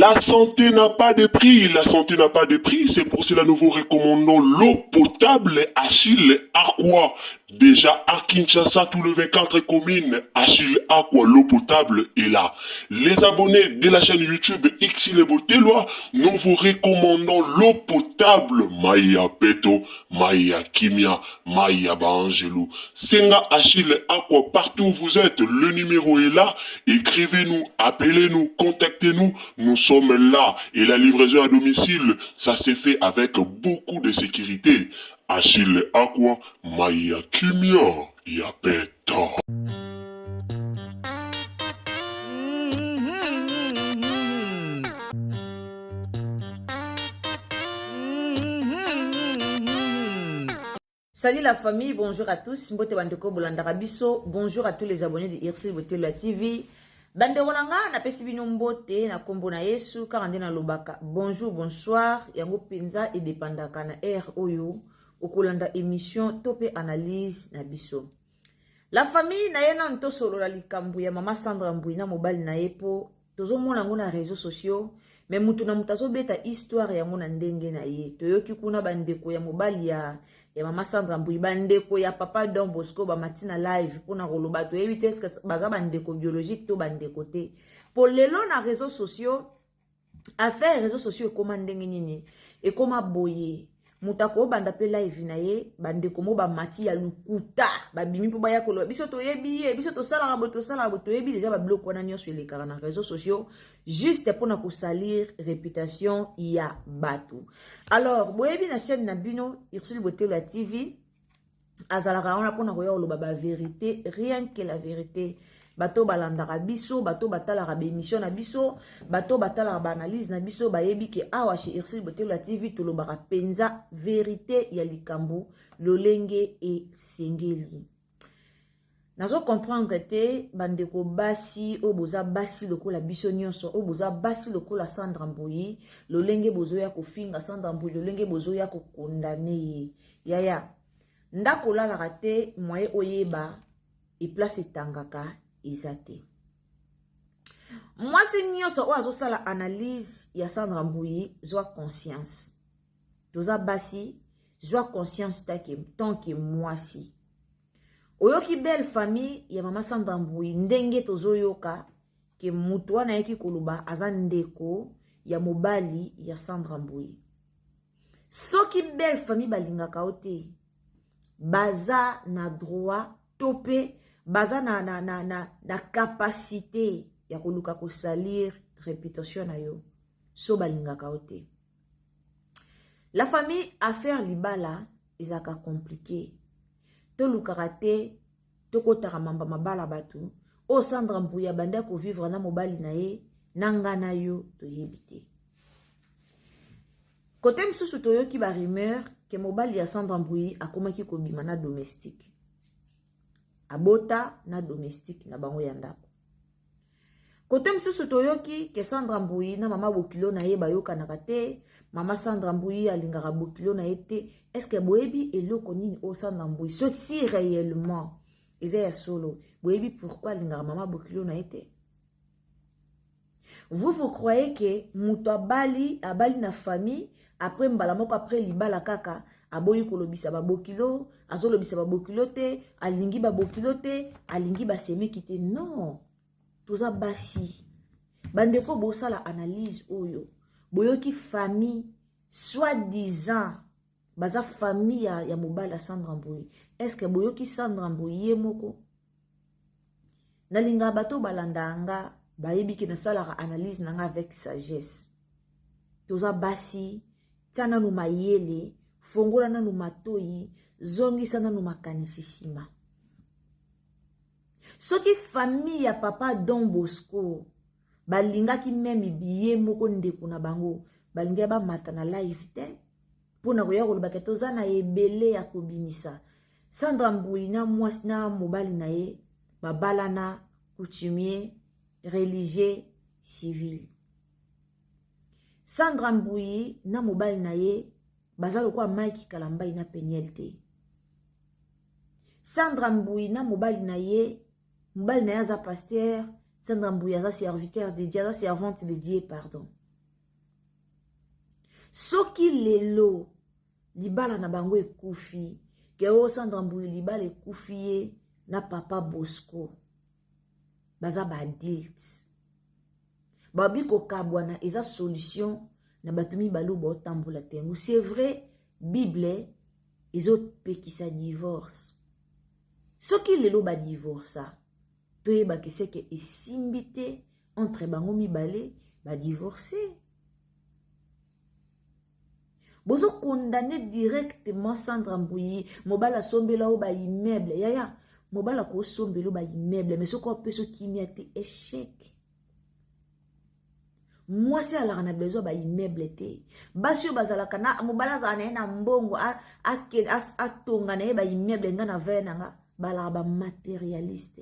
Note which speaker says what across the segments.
Speaker 1: La santé n'a pas de prix, la santé n'a pas de prix, c'est pour cela nous vous recommandons l'eau potable Achille Aqua. Déjà à Kinshasa, tous les 24 communes, Achille Aqua, l'eau potable est là. Les abonnés de la chaîne YouTube Xile Botelwa, nous vous recommandons l'eau potable Maya Peto, Maya Kimia, Maya Baangelou. Senga Achille Aqua, partout où vous êtes, le numéro est là. Écrivez-nous, appelez-nous, contactez-nous. Nous sommes là. Et la livraison à domicile, ça s'est fait avec beaucoup de sécurité. Achille Aqua, Maya Kimia, Yapeta.
Speaker 2: Salut la famille, bonjour à tous. Mbote bandeko bolandaka biso. Bonjour à tous les abonnés de Irsil Botelo TV. Bandeko na nga napesi bino mbote na kombo na Yesu kaka nde nalobaka bonjour bonsoir yango mpenza edepandaka na heure oyo okolanda émission to mpe analyse na biso. La famille na ye nanu tosolola likambo ya mama Sandra Mbui na mobali na ye mpo tozomona yango na réseaux sociaux mais mutu na mutu azobeta histoire yango na ndenge na ye. Toyoki kuna bandeko ya mobali ya mama Sandra Mbui, bandeko ya papa Don Bosco bamati na live mpona koloba. Toyebi te eske baza bandeko biologique to bandeko te, po lelo na réseaux sociaux affaire réseaux sociaux ekóma ndenge nini, ekóma boye. Moto akobanda mpe live na ye, bandeko mo bamati ya lukuta babimi mpo baya koloba biso toyebi ye, biso tosalaka boye, tosalaka boye. Toyebi deja babiloko wana nyonso elekaka na réseaux sociaux juste mpona kosalir réputation ya bato. Alors boyebi na chaîne na bino Ursule Botelo ya TV azalaka wana mpona koya koloba bavérité, rien que la vérité. Bato balandaka biso, bato batalaka baémission na biso, bato batalaka baanalyse na biso bayebi ke awa chez Ursule Botelo ya TV tolobaka mpenza vérité ya likambo lolenge esengeli. Nazo comprendre te bandeko basi oyo boza basi lokola biso nyonso, oyo boza basi lokola Sandra Mbuyi, lolenge bozoya kofinga Sandra Mbuyi, lolenge bozoya kokondane ye. Yaya, ndako olalaka te, moye oyeba eplace etangaka eza te. Mwasi nyonso oyo azosala analyse ya Sandra Mbuyi, zwa conscience. Toza basi, zwa conscience tant que mwasi. Oyoki belle famille ya mama Sandra Mbuyi ndenge tozoyoka ke mutu wana ayaki koloba aza ndeko ya mobali ya Sandra Mbuyi. Soki belle famille balingaka yo te, baza na droit to mpe baza na capacité ya koluka kosalir réputation na yo so balingaka yo te. La famille, affaire libala ezalaka compliqué. Tolukaka te tokotaka mamba mabala bato oyo Sandra Mbuyi abandi kovivre na mobali na ye na nga na yo toyebi te. Kote mosusu toyoki barumeur ke mobali ya Sandra Mbuyi akomaki kobima na domestique, abota na domestique na bango ya ndako. Kote mosusu toyoki ke Sandra Mbuyi na mama bokilo na ye bayokanaka te, mama Sandra Mbuyi alingaka bokilo na ye te. Est-ce boyebi eloko nini oyo Sandra Mbuyi, soki réellement eza ya solo, boyebi pourquoi alingaka mama bokilo na ye te? Vous, vous croyez que moto abali, abali na famille, après mbala moko après libala kaka aboyi kolobisa babokilo, azolobisa babokilo te, alingi babokilo te, alingi basemeki te? Non, toza basi. Bandeko bosala analyse oyo, boyoki famille soi-disant baza famille ya mobali ya Sandra Mbuyi, est ce que boyoki Sandra Mbuyi ye moko? Nalingaka bato balanda nga bayebi ke nasalaka analyse na nga avec sagesse. Toza basi, tia nanu mayele, fongola nanu matoyi, zongisa nanu makanisi nsima. Soki famille ya papa Don Bosco balingaki même ye moko ndeko na bango, balingaki bamata na live te mpona koya kolobaka toza na ebele ya kobimisa. Sandra Mbuyi na mwasi na mobali na ye babalana coutumier, religieux, civil. Sandra Mbuyi na mobali na ye baza lokola Mike Kalambai na Peniel te. Sandra Mbuyi na mobali na ye, mobali na ye aza pasteur, Sandra Mbuyi aza serviteur de Dieu, aza servante de Dieu, pardon. Soki lelo libala na bango ekufi, ke o Sandra Mbuyi libala ekufi ye na papa Bosco, baza ba adulte, babi kokabwana eza solution na bato mibale oyo baotambola te. Yango c'est vrai, Bible ezopekisa divorce. Soki lelo badivorsa, toyebaki seke esimbi te entre bango mibale, badivorce. Bozo condamner directement Sandra Mbuyi, mobali asombela yo ba immeuble. Yaya, mobali akosombela yo ba immeuble, mais soki opesa kimia te, échec. Mwasi alaka na besoin ba immeuble te. Basi oyo bazalaka na mobali azala na ye na mbongo, atonga na ye ba immeuble, nga na veye na nga, balaka ba materialiste.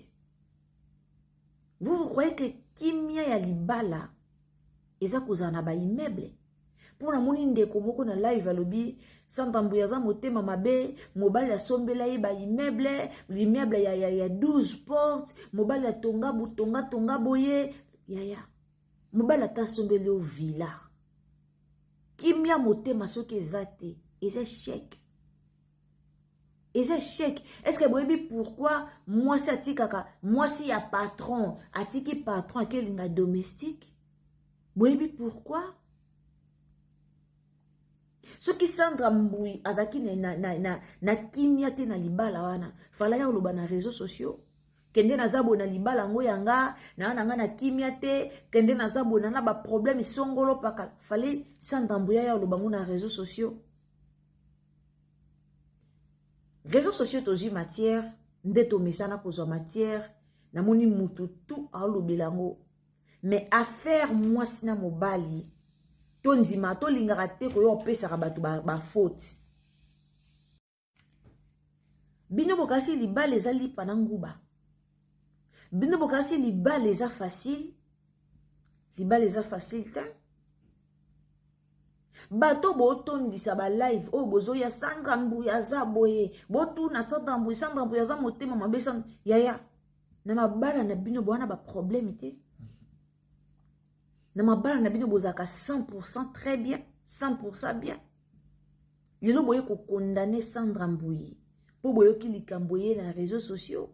Speaker 2: Vous, vous croyez que kimia ya libala eza kozala na ba immeuble? Mpo namoni ndeko moko na live alobi Sandra Mbuyi aza motema mabe, mobali asombela ye ba immeuble, l'immeuble ya 12 portes, mobali atonga butonga tonga boye. Yaya, mobali ata asombeli yo villa, kimia motema soki eza te, eza échec. Eza échec. Est-ce que boyebi pourquoi mwasi atikaka, mwasi ya patron atiki patron akelinga domestique? Boyebi pourquoi? Soki Sandra Mbuyi azalaki na kimia te na libala wana, fala ya koloba na réseaux sociaux, kende naza boye na libala yango ya nga, na nga na kimia te, kende naza boye na ba problème songolo pakala. Fallait Sandra Mbuyi ya koloba ngo na réseaux sociaux. Réseaux sociaux tozwi matière, nde tomesana kozwa matière, namoni mutu tout alobela yango. Mais affaire mwasi na mobali, tondima tolingaka te koyo opesaka bato ba faute. Bino bokasi libala eza lipa na nguba. Bino bokasi libala eza facile. Libala eza facile te. Bato botondisa ba live oyo bozoya Sandra Mbuyi aza boye, botuna Sandra Mbuyi, Sandra Mbuyi aza motema mabe, Sandra yaya. Na mabala na bino bowana ba problème te. Na mabala na bino bozalaka 100% très bien, 100% bien. Lelo boye ko condamner Sandra Mbuyi po boyoki likambo ye na réseaux sociaux.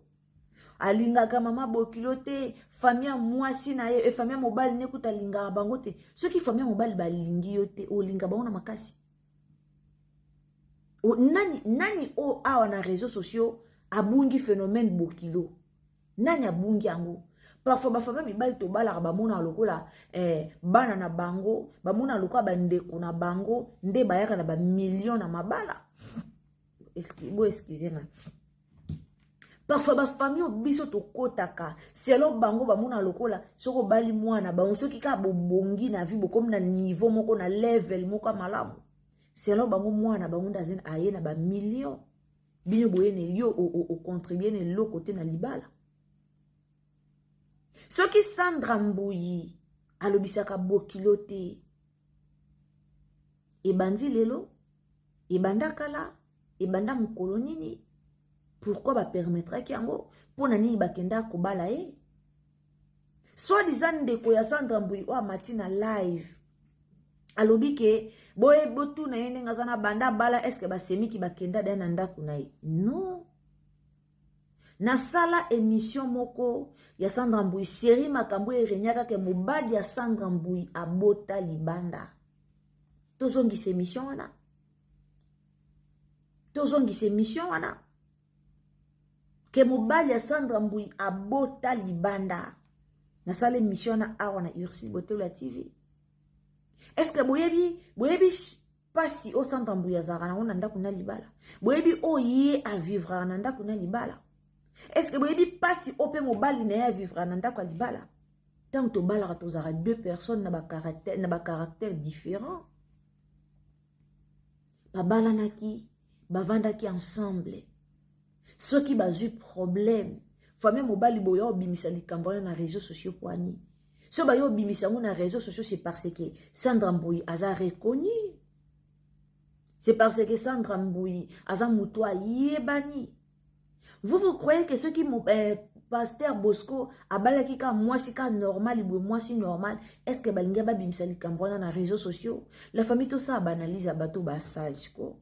Speaker 2: Alingaka mama bokilo te, famille ya mwasi na ye, famille ya mobali ne kuta alingaka bango te. Soki famille ya mobali balingi yo te, olinga bango na makasi. O, nani, nani o awa na réseaux sociaux abungi phénomène bokilo? Nani abungi yango? Parfois ba famille mibali tobalaka bamona lokola bana na bango, bamona lokola bandeko na bango nde bayaka na ba millions na mabala. Bo excusez nga. Parfois ba famille biso tokotaka selon bango bamona lokola soko bali mwana bango, soki ka bobongi na vie bokomi na niveau moko na level moko malamu, selon bango mwana bango nde aza aye na ba millions. Bino boye ne yo o contribuer ne eloko te na libala. Soki Sandra Mbuyi alobisaka bokilo te, ebandi lelo, ebanda kala, ebanda mokolo nini? Pourquoi ba permettraki yango? Pona nini bakenda kobala ye? Soi-disant ndeko ya Sandra Mbuyi oyo amati na live alobi ke boye botuna ye ndenge aza na banda bala, est-ce que basemiki bakenda da na ndako na ye? Non. Nasala émission moko ya Sandra Mbuyi, série makambo erenyaka ke mobali ya Sandra Mbuyi abota libanda. Tozongisa émission wana. Tozongisa émission wana. Ke mobali ya Sandra Mbuyi abota libanda. Nasala émission wana awa na Ursule Botelo ya TV. Est-ce que boyebi pasi o Sandra Mbuyi azalaka nango na ndako na libala? Boyebi oyo ye avivra na ndako na libala? Est-ce que boyebi pasi o pe mobali na ye avivra na ndako ya libala? Tant tobalaka tozalaka deux personnes na ba caractère, na ba caractère différents. Babalanaki, bavandaki ensemble. Soki bazwi problème, famille mobali boya obimisa likambo wana na réseaux sociaux poani. So bayo obimisa yango na réseaux sociaux, c'est parce que Sandra Mbuyi aza reconnu. C'est parce que Sandra Mbuyi aza mutu ayebani. Vous vous croyez que soki pasteur Bosco abalaki ka mwasi ka normal boye, mwasi normal, est ce que balingi babimisa likambo wana na réseaux sociaux? La famille, tosala baanalyse ya bato basage ko.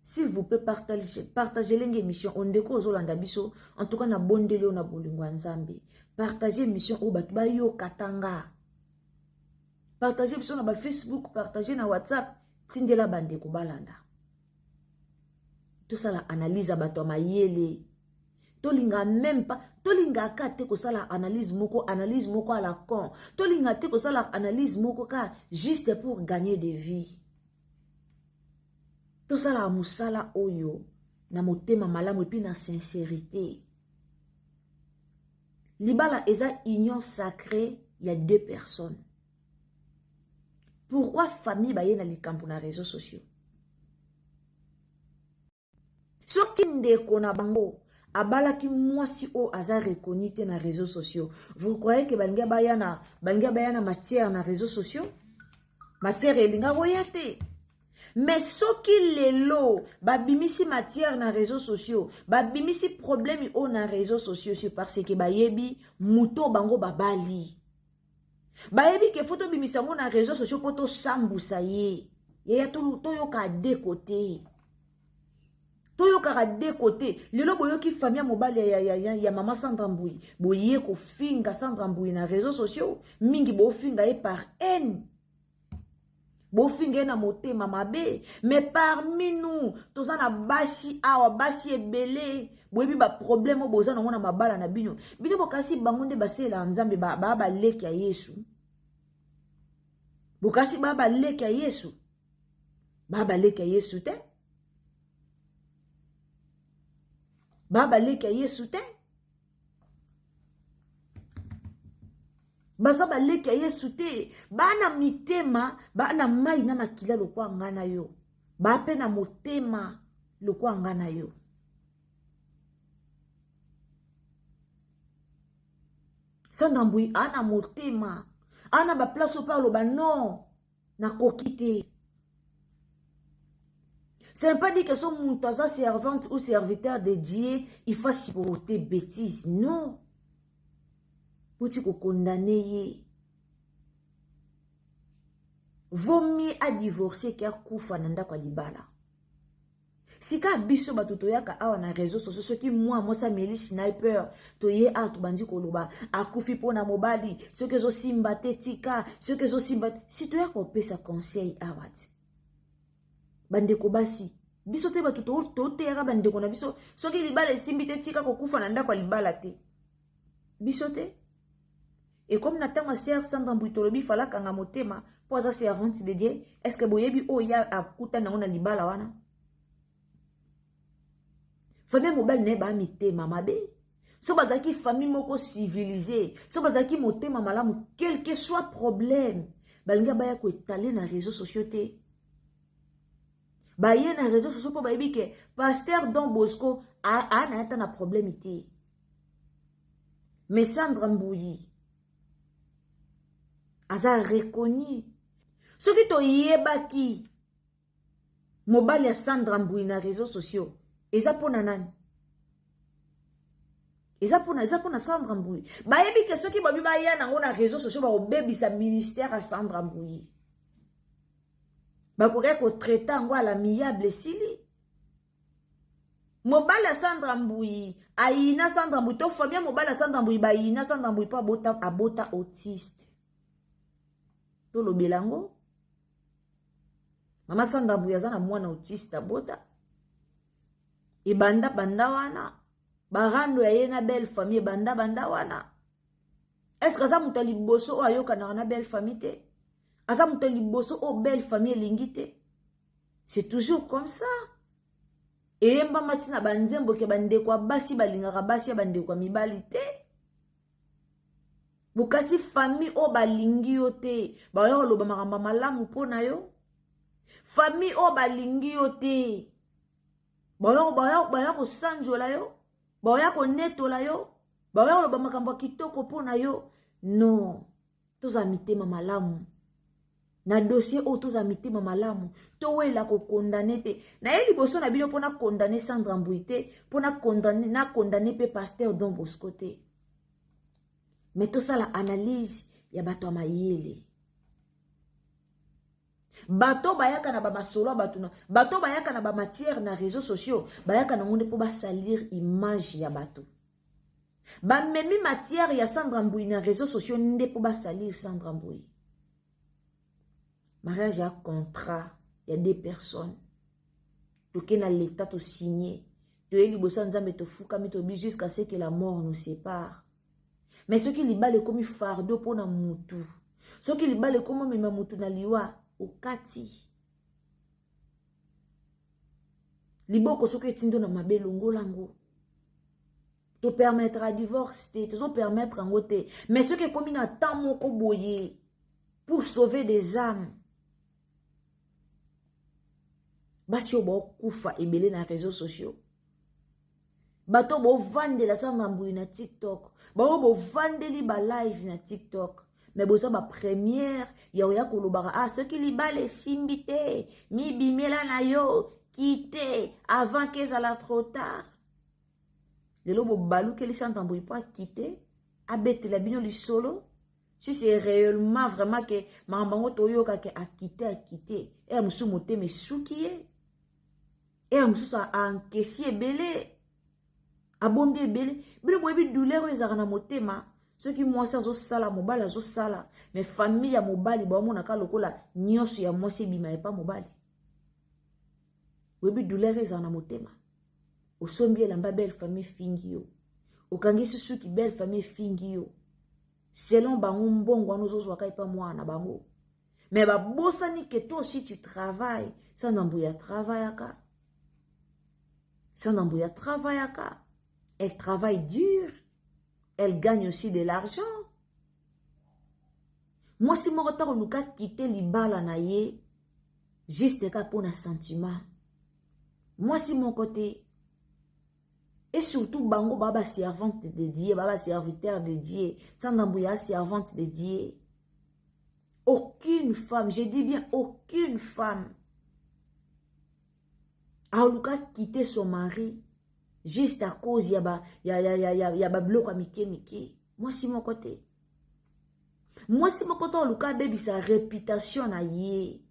Speaker 2: S'il vous plaît, partage, partage lenge émission. Ondeko ozolanda biso, en tout cas na bondeli oyo na bolingo ya Nzambe, partage émission oyo bato bayoka tanga. Partage biso na ba Facebook, partage na WhatsApp, tindela bandeko balanda. Tosala analyse ya bato ya mayele. Tolinga même pas, tolingaka te kosala analyse moko, analyse moko à la con. Tolinga te kosala analyse moko ka juste pour gagner des vies. Tosala mosala oyo na motema malamu et puis na sincérité. Libala eza union sacrée ya deux personnes. Pourquoi famille baye na likambo na réseaux sociaux? Soki ndeko na bango abalaki mwasi oyo aza reconnu te na réseaux sociaux, vous croyez que balingi baya na matière na réseaux sociaux? Matière elinga koya te. Mais soki lelo babimisi matière na réseaux sociaux, babimisi problème oyo na réseaux sociaux, c'est parce que bayebi moto bango babali. Bayebi ke faut tobimisa yango na réseaux sociaux po tosambusa ye. Yaya, toyoka de côté. Toyokaka de côté. Lelo boyoki famille ya mobali ya mama Sandra Mbuyi, boye kofinga Sandra Mbuyi na réseaux sociaux, mingi bofinga ye par haine. Bofinga ye na motema mabe. Mais parmi nous toza na basi awa, basi ebele, boyebi ba problème oyo boza nango na mabala na bino. Bino bokasi bango nde baselaka Nzambe, ba baleki ya Yesu. Bokasi ba baleki ya Yesu. Ba baleki ya Yesu te. Ba baleki ya Yesu te. Baza baleki ya Yesu te. Bana mitema, bana mai na makila lokwa nga na yo. Ba pe na motema lokwa nga na yo. Sandra Mbuyi ana motema, ana ba place oyo pe aloba non, nakoki te. Ce n'est pas dit que son mutu aza servante ou serviteur de Dieu, il faut supporter bêtise. Non. Boti ko condamner ye. Vaut mieux à divorcer qu'à kufa na ndako ya libala. Sika biso bato toyaka awa na réseaux sociaux, soki mwa mwasi ameli sniper, toye awa tobandi koloba akufi mpo na mobali, soki ezosimba te tika, soki ezosimba te, si toyaka kopesa conseil awa te. Bandeko basi, biso te bato toteyaka bandeko na biso, soki libala esimbi te tika kokufa na ndako ya libala te. Biso te. Et comme na tango ya sœur Sandra Mbuyi tolobi fala kanga motema po aza servante de Dieu, est-ce que boyebi oyo ya akuta nango na libala wana? Famille mobali na ye ba mitema mabe. So bazalaki famille moko civilisée, so bazalaki motema malamu, quel que soit problème, balingi baya ko étaler na réseaux sociaux te. Baye na réseaux sociaux po bayebi ke pasteur Don Bosco a na ata na problème te. Mais Sandra Mbuyi aza reconnu. Soki toyebaki mobali ya Sandra Mbuyi na réseaux sociaux, eza pona nani? Eza pona Sandra Mbuyi. Bayebi ke soki babi baya nango na réseaux sociaux bakobebisa ministère ya Sandra Mbuyi. Bakoki ko traiter yango à l'amiable esili. Mobali ya Sandra Mbuyi ayina Sandra Mbuyi, to famille mobali ya Sandra Mbuyi bayina Sandra Mbuyi po abota autiste. Tolobela yango. Mama Sandra Mbuyi aza na mwana autiste abota. Ebanda banda wana, barando ya ye na belle famille ebanda banda wana. Est-ce que aza moto ya liboso oyo ayokanaka na belle famille te? Aza moto ya liboso oyo belle famille elingi te? C'est toujours comme ça. Eyembama ntina ba nzembo ke bandeko ya basi balingaka basi ya bandeko ya mibali te. Bokasi famille oyo balingi yo te, baoya koloba makambo ya malamu mpo na yo. Famille oyo balingi yo te, baoya kosanjola yo, baoya konetola yo, baoya koloba makambo ya kitoko mpo na yo. Non, tozala mitema malamu. Na dossier oyo tozala mitema malamu, towela kokondane te. Naye liboso na bino mpo na condamner Sandra Mbuyi te, mpo na condamner, na condamner mpe pasteur Don Bosco te. Mais tosala analyse ya bato ya mayele. Bato bayaka na ba masolo ya bato na bato bayaka na ba matière na réseaux sociaux, bayaka nango nde mpo basalir image ya bato. Bamemi matière ya Sandra Mbuyi na réseaux sociaux nde mpo basalir Sandra Mbuyi. Mariage ya contrat ya deux personnes. Toke na l'État to signer. Toye liboso ya Nzambe tofukami tobi jusqu'à ce que la mort nous sépare. Mais soki libala ekomi fardeau mpo na mutu, soki libala ekomi omema mutu na liwa, okati. Liboko soki etindo na mabe longola yango. To permettre divorce te, tozo permettre yango te. Mais soki ekomi na temps moko boye pour sauver des âmes, basi oyo baokufa ebele na réseaux sociaux, bato bovandela Sandra Mbuyi na TikTok, bango bovandeli ba live na TikTok, mais boza ba première ya oya kolobaka ah soki libala esimbi te mibimela na yo kite avant qu'ezala trop tard. Lelo bobalukeli Sandra Mbuyi po akite abetela bino lisolo. Si c'est réellement vraiment que makambo yango toyoka ke akite akite, eya mosusu motema esuki ye, eya mosusu ankesi ebele, abombi ebele. Bino boyebi douleur oyo ezalaka na motema soki mwasi azosala, mobali azosala, mais famille ya mobali baomonaka lokola nyonso ya mwasi ebima epa mobali. Boyebi douleur ezalaka na motema. Osombi elamba, belle famille efingi yo, okangisi suki, belle famille efingi yo. Selon bango mbongo wana ozozwaka epa mwana na bango, mais babosani ke toi aussi tu travailles. Sandra Mbuyi atravaillaka, Sandra Mbuyi atravaillaka, elle travaille dur, elle gagne aussi de l'argent. Mwasi moko ntango luka kite libala na ye juste kaka mpona sentiment, mwasi moko te. Et surtout bango ba ba servante de Dieu, ba ba serviteur de Dieu. Sandra Mbuyi servante de Dieu. Aucune femme, je dis bien aucune femme aluka quitter son mari juste à cause ya ba ya ya ya ya, ya ba biloko ya mike mike. Mwasi moko te. Mwasi moko te aluka abebisa réputation na ye,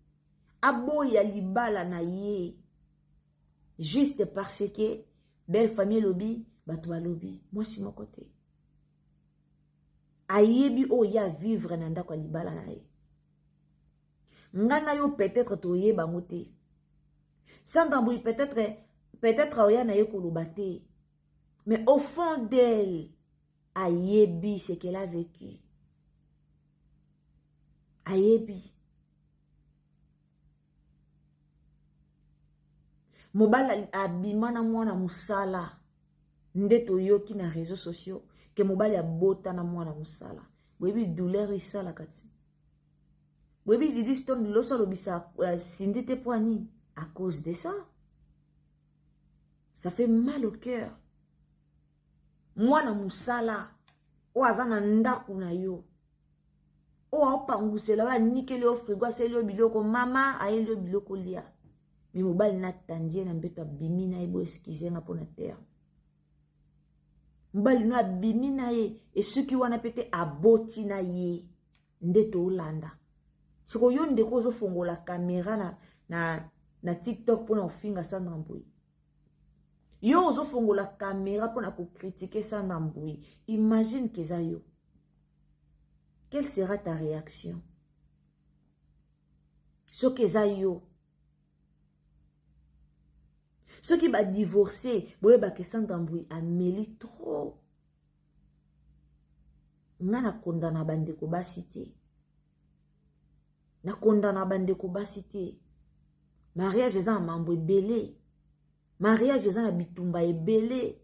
Speaker 2: aboya libala na ye juste parce que belle famille elobi, bato balobi. Mwasi moko te ayebi oyo ye avivre na ndako ya libala na ye. Nga na yo peut-être toyeba yango te. Sandra Mbuyi peut-être oya na ye koloba te, mais au fond d'elle ayebi ce qu'elle a vécu, ayebi. Mobali abima na mwana mosala, nde toyoki na réseaux sociaux ke mobali abota na mwana mosala. Boyebi douleur esalaka ti. Boyebi Didi Stone liloso alobisa Cindy te po nini? À cause de ça. Ça fait mal au cœur. Mwana mosala oyo aza na ndako na yo, oyo aopangusela, oyo anikeli yo frigo, aseli yo biloko, mama ayeli yo biloko lia, mais mobali na tandi ye na mbeto, abimi na ye. Bo excuse nga mpona terme, mobali no abimi na ye, esuki wana pe te, aboti na ye. Nde tolanda siko yo ndeko ozofongola kamera na TikTok mpona kofinga Sandra Mbuyi, yo ozofongola kamera mpona kocritiquer Sandra Mbuyi, imagine ke eza yo, quelle sera ta réaction? Soki eza yo, soki badivorce, boyebaka Sandra Mbuyi ameli trop. Nga nakondana bandeko basi te, nakondana bandeko basi te. Mariage eza na mambo ebele, mariage eza na bitumba ebele.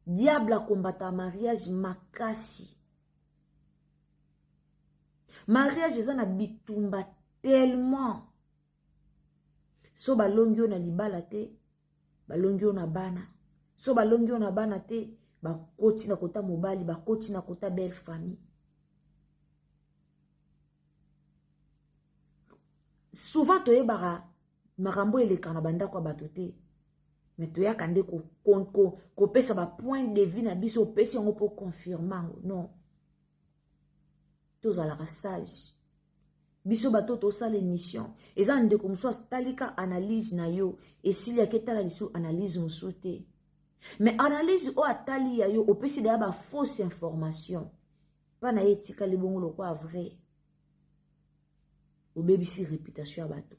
Speaker 2: Diable akombata mariage makasi. Mariage eza na bitumba tellement, so balongi yo na libala te, balongi yo na bana, so balongi yo na bana te, bakoti na kota mobali, bakoti na kota belle famille. Souvent toyebaka makambo eleka na bandako ya bato te, me toyaka nde kopesa ba point de vue na biso, opesi yango mpo confirme yango. Non, tozalaka sage. Biso bato tosala émission, eza ndeko mosusu atalika analyse na yo, esili ake tala lisusu analyse mosusu te. Mais analyse oyo atali ya yo, opesi deya ba fausse information mpa na ye, etikali bongo lokola vrai. Obebisi réputation ya bato.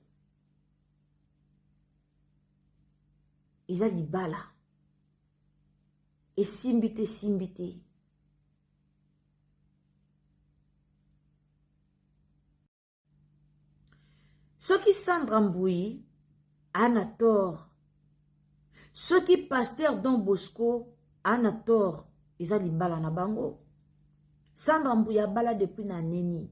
Speaker 2: Eza libala esimbi te, esimbi te. Soki Sandra Mbuyi ana tort, soki pasteur Don Bosco ana tort, eza libala na bango. Sandra Mbuyi abala depuis na nini?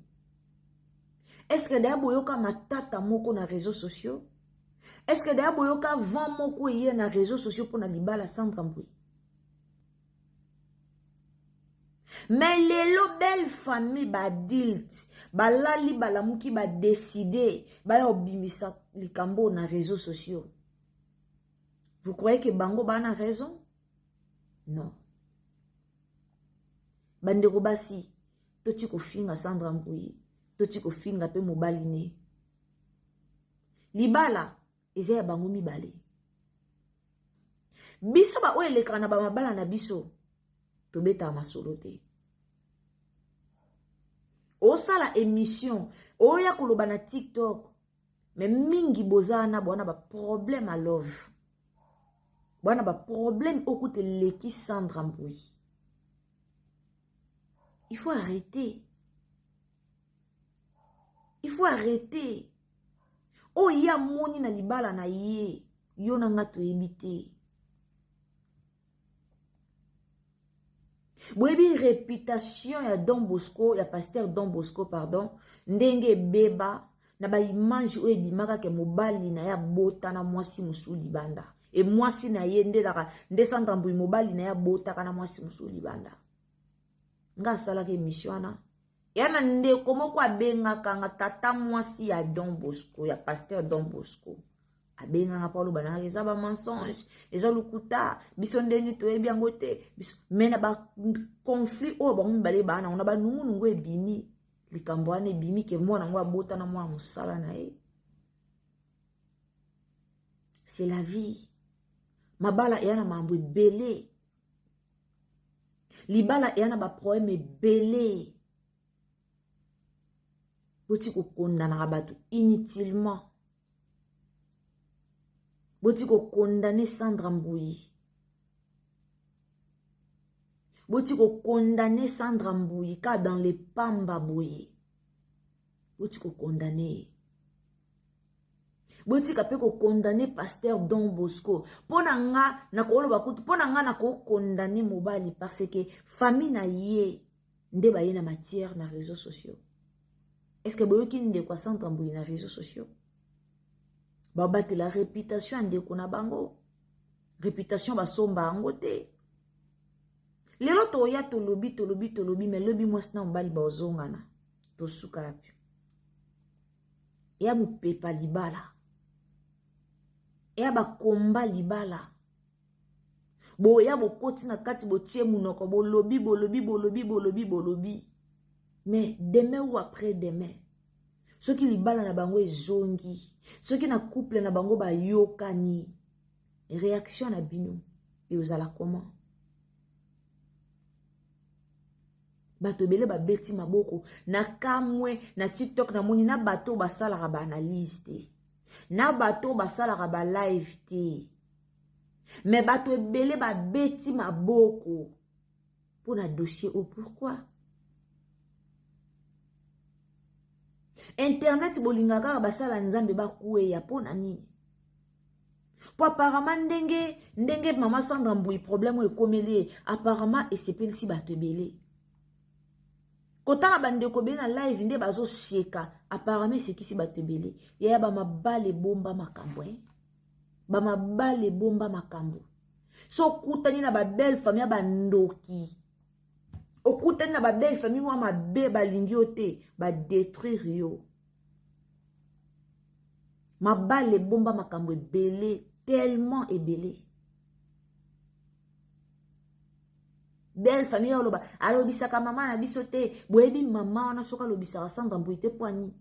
Speaker 2: Est-ce que daya boyoka matata moko na réseaux sociaux? Est-ce que daya boyoka vent moko eye na réseaux sociaux mpona libala Sandra Mbuyi? Mais lelo belle famille baadulte balali balamuki, badécider baya kobimisa likambo na réseaux sociaux. Vous croyez que bango bana raison? Non. Bandeko basi, toti kofinga Sandra Mbuyi, toti kofinga mpe mobali ne. Libala eza ya bango mibale. Biso baoyo elekaka na bamabala na biso, tobetaka masolo te. Osala émission, oya koloba na TikTok, me mingi boza wana bwana baproblème ya love, bwana baproblème okuta eleki Sandra Mbuyi. Il faut arrêter, il faut arrêter. Oyo ye amoni na libala na ye, yo na nga toyebi te. Boyebi réputation ya Don Bosco, ya pasteur Don Bosco, pardon, ndenge ebeba na baimage oyo ebimaka ke mobali na ye abota na mwasi mosusu libanda. E mwasi na ye nde laka nde Sandra Mbuyi, mobali na ye abotaka na mwasi mosusu libanda. Nga asalaka émission wana ya na ndeko moko abengaka nga, tata mwasi ya Don Bosco, ya pasteur Don Bosco, abengaka mpo aloba nanga eza bamensonge, eza lokuta, biso ndenge toyebi yango te biso. Me na baconflit oyo bango mibale baa nango na banungunungu, ebimi likambo wana, ebimi ke mwana yango abota na mwana mosala na ye. C'est la vie. Mabala eya na mambo ebele, libala eya na baproblème ebele. Boti kokondanaka bato inutilement, boti kokondane Sandra Mbuyi, boti kokondane Sandra Mbuyi ka dans le pamba boye, boti kokondane ye. Botika mpe kokondane pasteur Don Bosco. Mpo na nga nakoloba kutu, mpo na nga nakokondane mobali, parce que famille na ye nde baye na matière na réseaux sociaux. Est ce que boyoki ndeko ya Sandra Mbuyi na réseaux sociaux? Babatela réputation ya ndeko na bango, réputation basomba yango te. Lelo toya tolobi, tolobi, tolobi, me lobi mwasi na mobali bazongana, tosuka yapi? Eya mopepa libala, eya bakomba libala. Boya bokoti na kati, botie monoko, bolobi, bolobi, bolobi, bolobi, bolobi, mais demain ou après demain, soki libala na bango ezongi, soki na couple na bango bayokani, réaction na bino eozala comment? Bato ebele babeti maboko na kamwe na TikTok. Namoni na bato basalaka baanalyse te, na bato basalaka balive te, me bato ebele babeti maboko mpo na dossier oyo. Pourquoi internet bolingaka kaka basala Nzambe bakweya? Mpo na nini? Po apparemment ndenge mama Sandra Mbui, problème oyo ekomeli ye, apparemment esepelisi bato ebele. Kotala bandeko ebele na live nde bazoseka, apparemment esekisi bato ebele. Yaya, bamabala ebomba makambo, eh? Bamabala ebomba makambo. So okutani na babelle famille ya bandoki, okutani na babelle famille mwa mabe, balingi yo te, badétruire yo. Mabala ebomba makambo ebele, tellement ebele. Belle famille oloba alobisaka mama na biso te. Boyebi mama wana soki alobisaka Sandra Mbuyi te mpo ani?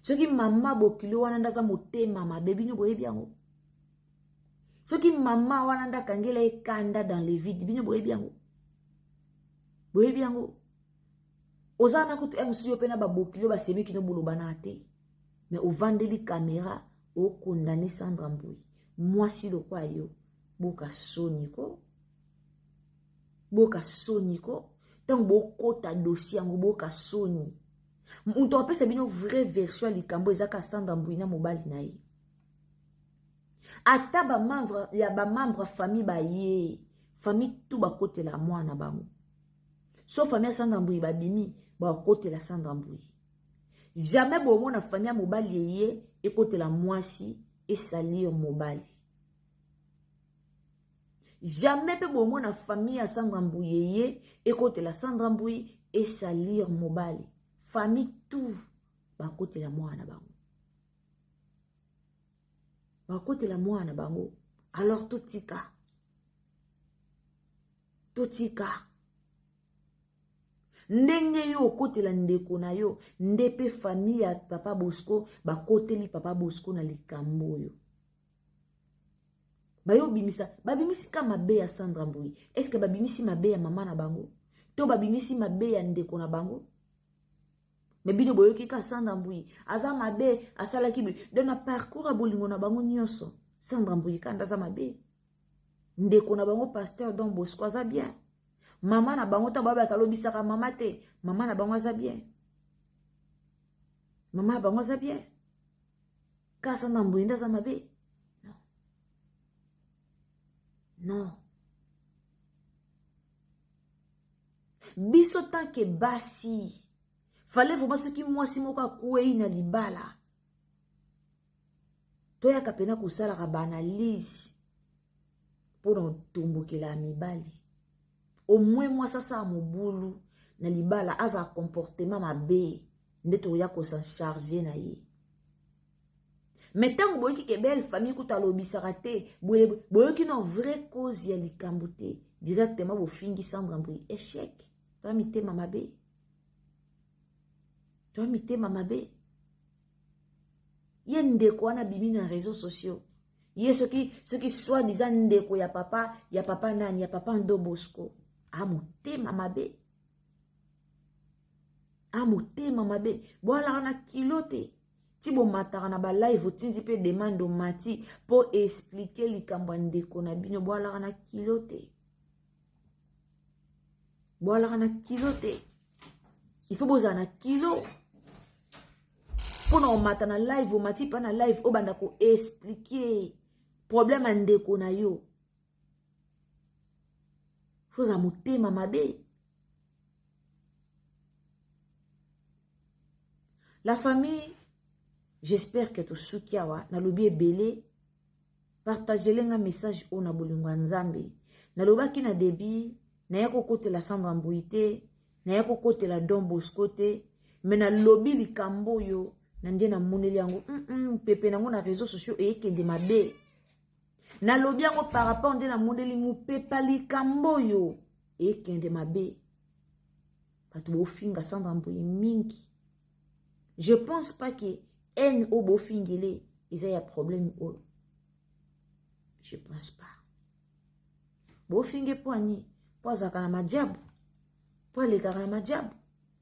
Speaker 2: Soki mama bokilo wana nde aza motema mabe, bino boyebi yango? Soki mama wana nde akangela ye kanda dans le vide, bino boyebi yango? Boyebi yango? Oza na kutu mosusu yo mpe na babokilo basemeki no bolobana te, mais ovandeli kamera okondane Sandra Mbuyi, mwasi lokwa yo. Boka soni ko, boka soni ko. Ntango bokota dossier yango, boka soni. Moto apesa bino vraie version ya likambo eza ka Sandra Mbuyi na mobali na ye. Ata ba membre ya ba membre famille ba ye, famille tout bakotela mwana bango. So famille ya Sandra Mbuyi babimi, bakotela Sandra Mbuyi. Jamais bomona famille ya mobali eye ekotela mwasi esalir mobali. Jamais pe bomona famille ya Sandra Mbuyi eye ekotela Sandra Mbuyi esalir mobali. Famille tout bakotela mwana bango. Bakotela mwana bango. Alors totika. Totika. Ndenge yo okotela ndeko na yo, nde pe famille ya Papa Bosco bakoteli Papa Bosco na likambo oyo. Bayo bimisa, babimisi ka mabe ya Sandra Mbuyi. Est-ce que babimisi mabe ya mama na bango? To babimisi mabe ya ndeko na bango? Mais bino boyoki ka Sandra Mbuyi aza mabe, asalaki boye. Donc na parcours ya bolingo na bango nyonso, Sandra Mbuyi kanda aza mabe. Ndeko na bango pasteur Don Bosco aza bien. Mama na bango ta babaka lobisaka mama te, mama na bango aza bien. Mama na bango aza bien. Ka Sandra Mbuyi nde aza mabe. Non. Non. Biso tant que basi, fallait vraiment soki mwasi moko akwei na libala, toyaka pena kosalaka ba analyse mpona kotombokela ya mibali. Au moins mwasi asala mobulu na libala, azala comportement mabe, nde tokoya kosan charger na ye. Mais ntango boyoki ke belle famille kuta alobisaka te, boyoki na vraie cause ya likambo te, directement bofingi Sandra Mbuyi. Échec. Toa mitema mabe. Toa mitema mabe. Ye ndeko wana bimi na réseaux sociaux. Ye soki soi-disant ndeko ya papa, ya papa nani, ya papa Ndo Bosco. A motema mabe. A motema mabe. Boalaka na kilo te. Ti bomataka na ba live otindi pe demande omati po expliquer likambo ya ndeko na bino. Boalaka na kilo te. Boalaka na kilo te. Il faut bozala na kilo. Pona omata na live, omati pa na live, obanda ko expliquer problème ya ndeko na yo. Faut ozala motema mabe. La famille, j'espère que tosuki awa, nalobi ebele, partagez nga message oyo na bolingo ya Nzambe. Nalobaki na début, naya kokotela Sandra Mbuyi te, naya kokotela Don Bosco te, mais nalobi likambo oyo na nde namoneli yango, pepe nango na réseaux sociaux eyekende mabe. Nalobi yango par rapport nde namoneli mopepa likambo oyo eyekende mabe. Bato bofinga Sandra Mbuyi mingi. Je pense pas que haine oyo bofingele eza ya problème oyo. Je pense pas. Bofinge po ani? Po azalaka na majabu. Po alekaka na majabu.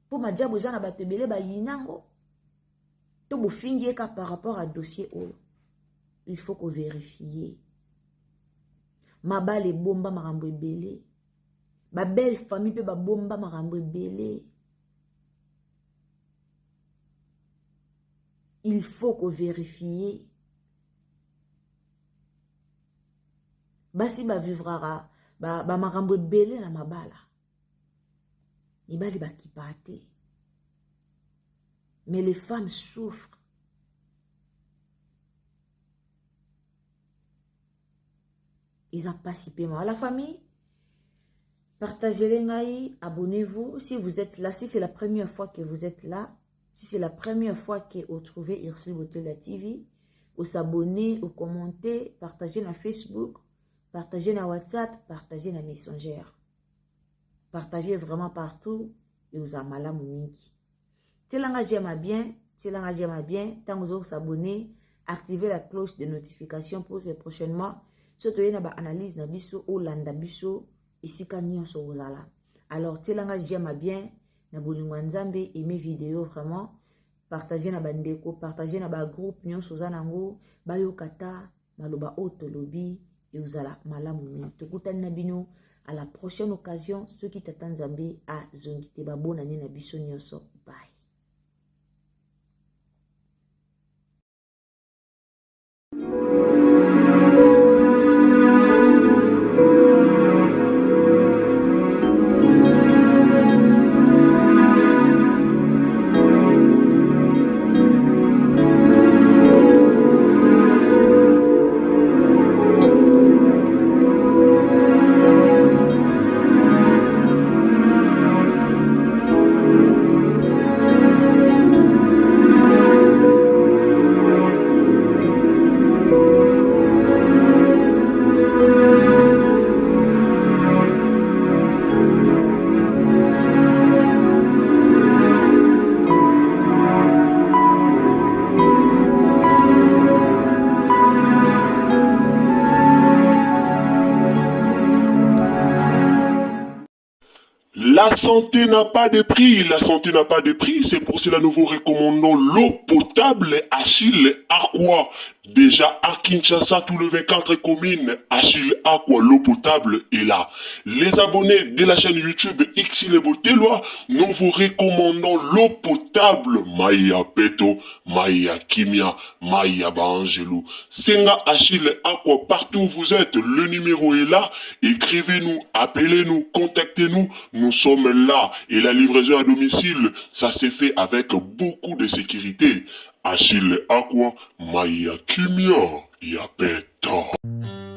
Speaker 2: Po majabu eza na bato ebele bayinango. To bofingi ye ka par rapport à dossier oyo. Il faut ko vérifier. Mabale bomba makambo ebele. Ba belle famille pe ba bomba makambo ebele. Il faut ko vérifier. Basi ba vivrara ba makambo ebele na mabala. Mibali ba kipa te. Mais les femmes souffrent. Ils ont pas si paiement. À la famille, partagez les ngai, abonnez-vous. Si vous êtes là, si c'est la première fois que vous êtes là, si c'est la première fois que vous trouvez Ursule Botola TV, Os'abonner, ocommenter, partager na Facebook, partager na WhatsApp, partager na Messenger. Partager vraiment partout ekozala malamu mingi. Tiela nga j'aime bien, tiela nga j'aime bien ntango ozo s'abonner, activer la cloche de notification pour que prochainement soki toye na ba analyse na biso olanda biso esika nyonso ozala. Alors tiela nga j'aime bien na bolingo ya Nzambe, aimer vidéo vraiment, partager na bandeko, partager na ba groupe nyonso oza nango, bayoka ta maloba oyo tolobi ekozala malamu mingi. Tokutani na bino à la prochaine occasion soki tata Nzambe azongi te. Babonane na biso nyonso, bye.
Speaker 1: La santé n'a pas de prix, la santé n'a pas de prix, c'est pour cela nous vous recommandons l'eau potable Achille Aqua. Déjà à Kinshasa, tout le 24 communes, Achille Aqua, l'eau potable est là. Les abonnés de la chaîne YouTube Xile Botelwa, nous vous recommandons l'eau potable Maya Peto, Maya Kimia, Maya Baangelou. Senga Achille Aqua, partout où vous êtes, le numéro est là. Écrivez-nous, appelez-nous, contactez-nous. Nous sommes là. Et la livraison à domicile, ça s'est fait avec beaucoup de sécurité. Achille Aqua, Maya Kimia, Yapeto.